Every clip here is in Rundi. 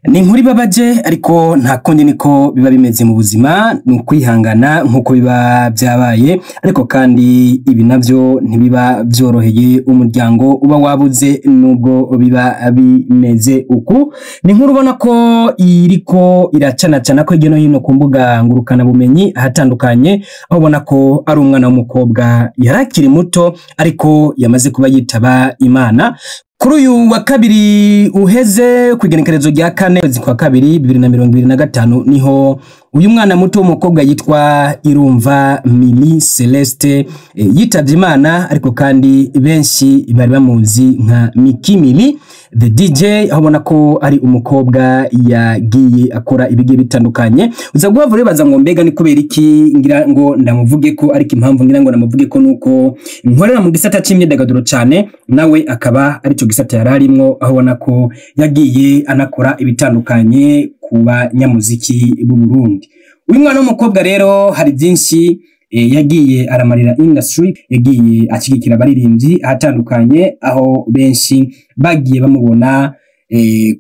Ni inkuru ibabaje, ariko nta kundi, niko biba bimeze mu buzima, ni ukwihangana nk'uko biba byabaye. Ariko kandi ibi navyo ntibiba vyoroheye umuryango uba wabuze nubwo biba bimeze uku. Ni inkuru ubona ko iriko iracanacana ko hirya no hino ku mbuga ngurukana bumenyi ahatandukanye, aho ubona ko ari umwana w'umukobwa yari akiri muto ariko yamaze kuba yitaba Imana. Kuri uyu wa kabiri uheze, ku igenekerezo rya 4 kwezi kwa kabiri 2025, niho uyu mwana muto w'umukobwa yitwa Irumva Mili Celeste yitavye Imana. Ariko kandi benshi bari bamuzi nka Miki Mili the DJ, aho ubona ko ari umukobwa yagiye akora ibigiye bitandukanye. Uza guhava uribaza ngo mbega ni kubera iki ngira ngo ndamuvuge ko? Ariko impamvu ngira ngo ndamuvuge ko nuko nkorera mu gisata c'imyidagaduro cane, nawe akaba arico gisata yari arimwo, aho ubona ko yagiye anakora ibitandukanye ku banyamuziki b'u Burundi. Uyu mwana w'umukobwa rero hari byinshi yagiye aramarira industry, yagiye ashyigikira abaririmbyi ahatandukanye, aho benshi bagiye bamubona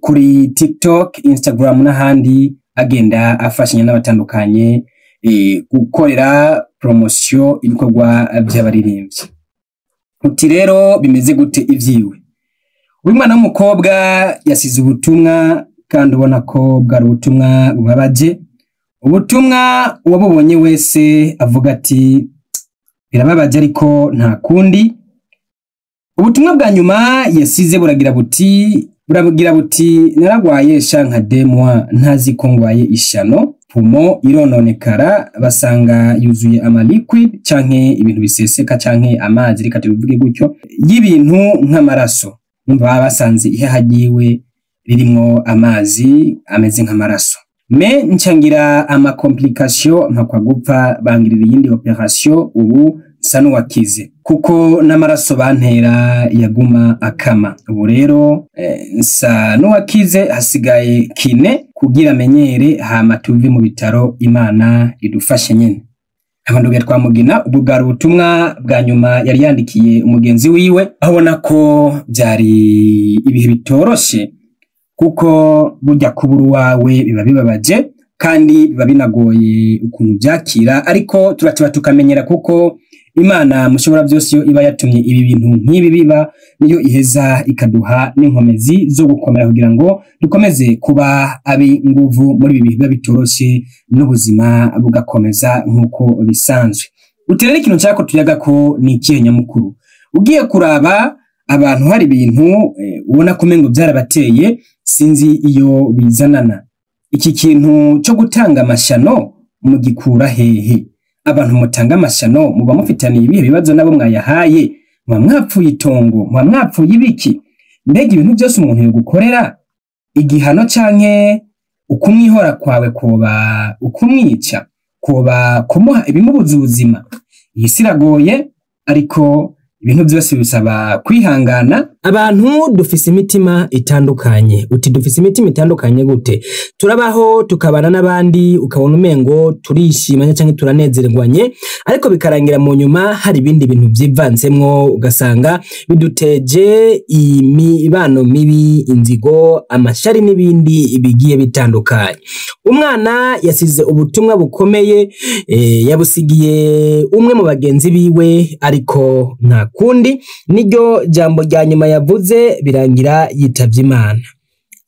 kuri TikTok, Instagram n'ahandi, agenda afashanya n'abatandukanye gukorera promotion ibikorwa by'abaririmbyi. Uti rero bimeze gute ivyiwe? Uyu mwana w'umukobwa yasize ubutumwa, kandi ubona ko bwari ubutumwa bubabaje, ubutumwa uwabubonye wese avuga ati birababaje, ariko nta kundi. Ubutumwa bwa nyuma yasize buragira buti: "Naragwaye sha nka 2 mois ntazi ko ngwaye ishano, poumon irononekara, basanga yuzuye ama liquide canke ibintu biseseka canke amazi, reka tubivuge gutyo, y'ibintu nk'amaraso." Numva baba basanze iheha ryiwe ririmwo amazi ameze nk'amaraso. Me ncangira ama complication mpakwa gupfa, bangirira iyindi opération, ubu nsa n'uwakize kuko n'amaraso bantera yaguma akama. Ubu rero nsa n'uwakize, hasigaye kiné kugira amenyere, hama tuve mu bitaro, Imana idufashe nyene. Abanduge twamugina. Ubwo bwari ubutumwa bwa nyuma yari yandikiye umugenzi wiwe, aho ubona ko byari ibihe bitoroshe, kuko burya kubura uwawe biba bibabaje kandi biba binagoye ukuntu byakira, ariko turatiba tukamenyera, kuko Imana mushobora byose iyo iba yatumye ibi bintu nk'ibi biba, niyo iheza ikaduha n'inkomezi zo gukomera kugira ngo dukomeze kuba abi nguvu muri ibi bihe biba bitoroshe, n'ubuzima bugakomeza nk'uko bisanzwe. Uti rero ikintu nshaka ko tuyaga ko ni ikihe nyamukuru? Ugiye kuraba abantu hari ibintu ubona ko umengo byarabateye, sinzi iyo bizanana. Iki kintu cyo gutanga amashano mugikura hehe? Abantu mutanga amashano muba mufitaniye ibihe bibazo nabo mwayahaye? Muba mwapfuye itongo? Muba mwapfuye ibiki? Mbega ibintu byose umuntu yogukorera igihano canke ukumwihora kwawe koba ukumwica, koba kumuha ibimubuza ubuzima? Iyi si iragoye, ariko ibintu byose bisaba kwihangana. Abantu dufise imitima itandukanye. Uti dufise imitima itandukanye gute? Turabaho tukabana n'abandi, ukabona umengo turishimanye canke turanezerwanye, ariko bikarangira mu nyuma hari ibindi bintu vyivanzemwo, ugasanga biduteje imibano mibi, inzigo, amashari n'ibindi bigiye bitandukanye. Umwana yasize ubutumwa bukomeye, yabusigiye umwe mu bagenzi biwe, ariko nta kundi, niryo jambo rya nyuma yavuze, birangira yitavye Imana.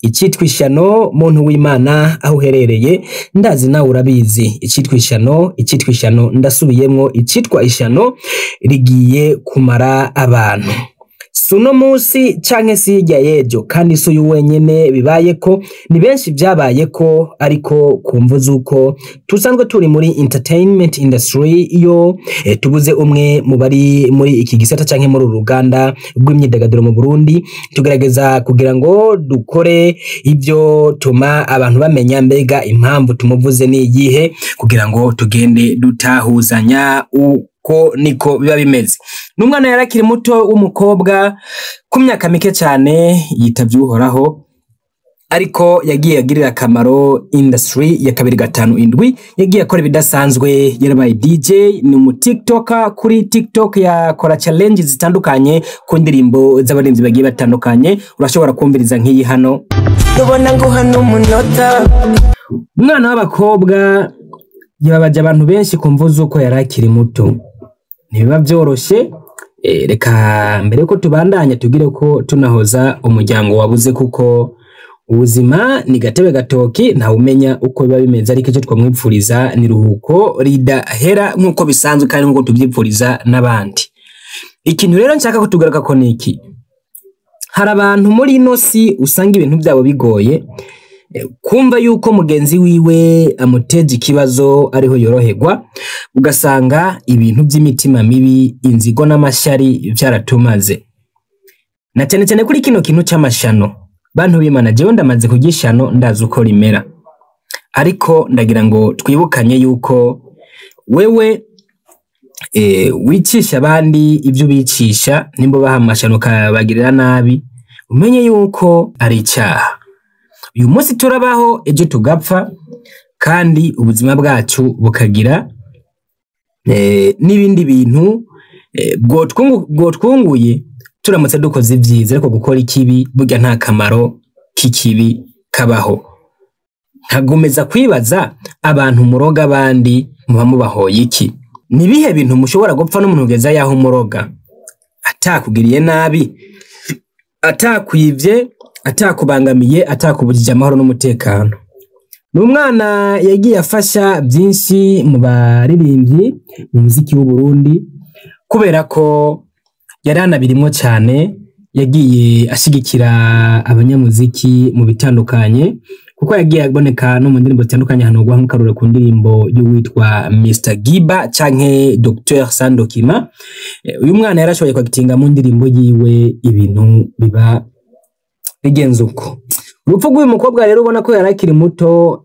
Icitwa ishano, muntu w'Imana aho uherereye, ndazi nawe urabizi. Icitwa ishano, icitwa ishano, ndasubiyemwo, icitwa ishano rigiye kumara abantu. Si uno munsi canke si hirya y'ejo, kandi si uyu wenyene bibayeko, ni benshi vyabayeko. Ariko ku mvo z'uko tusanzwe turi muri entertainment industry, iyo tubuze umwe mu bari muri iki gisata canke muri uru ruganda rw'imyidagaduro mu Burundi, tugerageza kugira ngo dukore ibyo tuma abantu bamenya mbega impamvu tumuvuze ni iyihe, kugira ngo tugende dutahuzanya uko niko biba bimeze. N'umwana yari akiri muto w'umukobwa, ku myaka mike cyane yitavye Uhoraho, ariko yagiye agirira akamaro industry ya 257. Yagiye akora ibidasanzwe, yarabaye DJ, ni umu TikToker, kuri TikTok yakora challenge zitandukanye ku ndirimbo z'abaririmbyi bagiye batandukanye. Urashobora kumviriza nk'iyi hano. Nubona nguha n'umunota. Umwana w'abakobwa yababaje abantu benshi ku mvu z'uko yari akiri muto. Ntibiba vyoroshe. Reka mbere yuko tubandanya tugire ko tunahoza umuryango wabuze, kuko ubuzima ni gatebe gatoki, ntawumenya uko biba bimeze, ariko icyo twamwipfuriza ni ruhuko ridahera nk'uko bisanzwe kandi nk'uko tubyipfuriza n'abandi. Ikintu rero nshaka ko tugaruka ko ni iki: hari abantu muri ino si usanga ibintu byabo bigoye, kumva yuko mugenzi wiwe amuteje ikibazo ariho yoroherwa, ugasanga ibintu by'imitima mibi, inzigo n'amashyari vyaratumaze, na cyane cyane kuri kino kintu c'amashano. Bantu b'Imana, jewe ndamaze kurya ishano, ndazi uko rimera, ariko ndagira ngo twibukanye yuko wewe wicisha abandi ibyo ubicisha, nimba ubaha amashano ukabagirira nabi, umenye yuko ari icyaha. Uyu munsi turabaho, ejo tugapfa, kandi ubuzima bwacu bukagira n'ibindi bintu bwotwunguye turamutse dukoze ibyiza, ariko gukora ikibi burya nta kamaro k'ikibi kabaho. Nkagomeza kwibaza, abantu muroga abandi muba mubahoye iki? Ni ibihe bintu mushobora gupfa n'umuntu ugeza yaho muroga atakugiriye nabi, atakwivye, atakubangamiye, atakubujije amahoro n'umutekano? Ni umwana yagiye afasha byinshi mu baririmbyi mu muziki w'u Burundi, kubera ko yari anabirimwo cyane. Yagiye ashigikira abanyamuziki mu bitandukanye, kuko yagiye aboneka no mu ndirimbo zitandukanye. Hano guha nk'akarorero ku ndirimbo y'uwitwa Mr Giba canke Dr Sandokima. Uyu mwana yarashoboye kwagitinga mu ndirimbo yiwe, ibintu biba bigenze uko. Urupfu rw'uyu mukobwa rero, ubona ko yari akiri muto,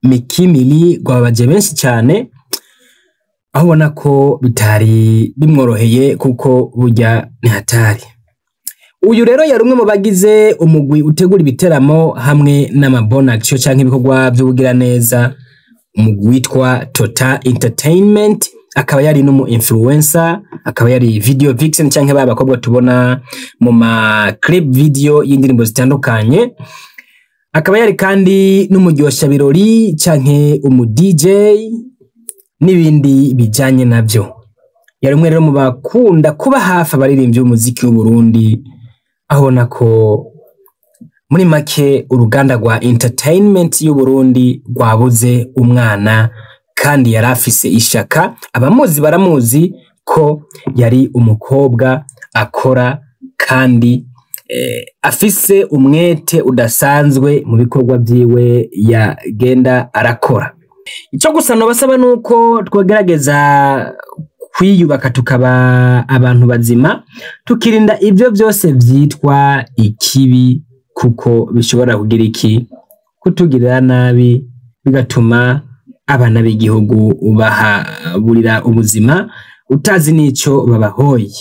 Mikimili, rwababaje benshi cyane, aho ubona ko bitari bimworoheye, kuko burya ni hatari. Uyu rero yari umwe mu bagize umugwi utegura ibiteramo hamwe n'amabona action canke ibikorwa vy'ubugiraneza, umugwi witwa Total Entertainment. Akaba yari n'umu influencer, akaba yari video vixen canke ba bakobwa tubona mu ma clip video y'indirimbo zitandukanye, akaba yari kandi n'umuryosha birori canke umu DJ n'ibindi bijanye navyo. Yari umwe rero mu bakunda kuba hafi abaririmbyi b'umuziki w'u Burundi, aho ubona ko muri make uruganda rwa entertainment y'u Burundi rwabuze umwana, kandi yari afise ishaka. Abamuzi baramuzi ko yari umukobwa akora kandi afise umwete udasanzwe mu bikorwa vyiwe yagenda arakora. Icyo gusa nobasaba nuko twagerageza kwiyubaka, tukaba abantu bazima, tukirinda ibyo byose byitwa ikibi, kuko bishobora kugira iki? Kutugirira nabi, bigatuma abana b'igihugu bahaburira ubuzima utazi n'ico babahoye.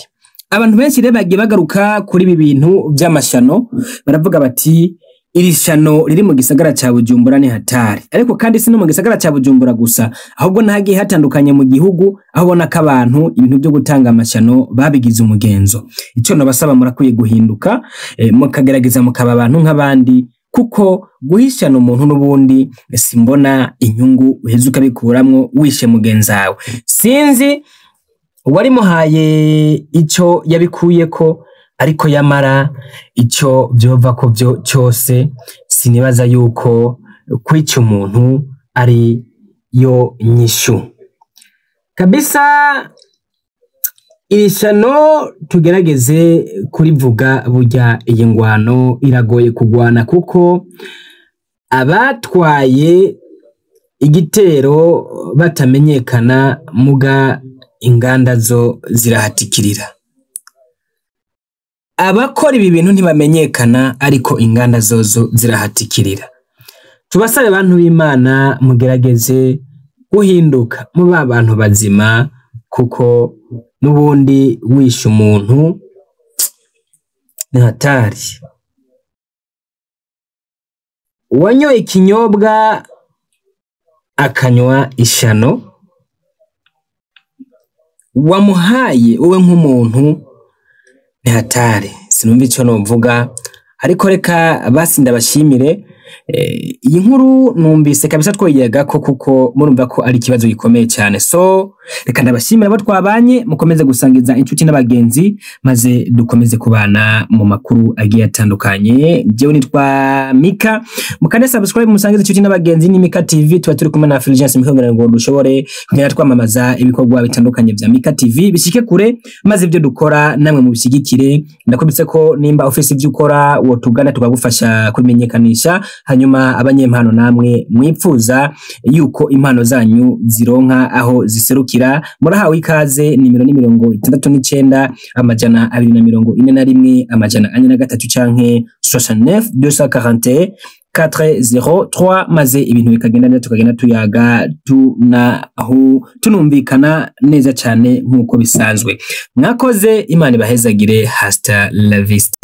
Abantu benshi rero bagiye bagaruka kuri ibi bintu by'amashano, baravuga bati iri shano riri mu gisagara ca Bujumbura ni hatari. Ariko kandi si no mu gisagara ca Bujumbura gusa, ahubwo n'ahagiye hatandukanye mu gihugu, aho ubona ko abantu ibintu byo gutanga amashano babigize umugenzo. Ico nabasaba, murakwiye guhinduka, mukagerageza mukaba abantu nk'abandi, kuko guhishana umuntu n'ubundi simbona inyungu uheze ukabikuramwo wishe mugenzawe. Sinzi uwarimuhaye ico yabikuyeko, ariko yamara ico vyova ko vyo cyose, sinibaza yuko kwica umuntu ari yo nyishu kabisa. Iri shano tugerageze kurivuga. Burya iyi ngwano iragoye kugwana, kuko abatwaye igitero batamenyekana, muga inganda zo zirahatikirira. Abakora ibi bintu ntibamenyekana, ariko inganda zozo zirahatikirira. Tubasabe, bantu b'Imana, mugerageze guhinduka muba abantu bazima, kuko n'ubundi wishe umuntu ni hatari. Uwanyoye ikinyobwa akanywa ishano wamuhaye wowe nk'umuntu, ni hatari. Sinumva ico novuga, ariko reka basi ndabashimire. Iyi nkuru numvise kabisa twoyiyaga ko, kuko murumva ko ari ikibazo gikomeye cyane. So reka ndabashimira abo twabanye, mukomeze gusangiza inshuti n'abagenzi, maze dukomeze kubana mu makuru agiye atandukanye. Jewe nitwa Mika, mukande subscribe, musangize inshuti n'abagenzi. Ni Mika TV, tuba turi kumwe na Fulgence Mika kugira ngo dushobore kugenda twamamaza ibikorwa bitandukanye vya Mika TV bishike kure, maze ibyo dukora namwe mubishyigikire. Ndakubitse ko nimba ufise ibyo ukora wotugana tukagufasha kubimenyekanisha. Hanyuma abanyempano namwe mwipfuza yuko impano zanyu zironka aho ziserukira, murahawe ikaze. Nimero ni 69 241 403 canke 69 240 403, maze ibintu bikagenda neza, tukagenda tuyaga, tunahu tunumvikana neza cyane nk'uko bisanzwe. Mwakoze, Imana ibahezagire. Hasta la vista.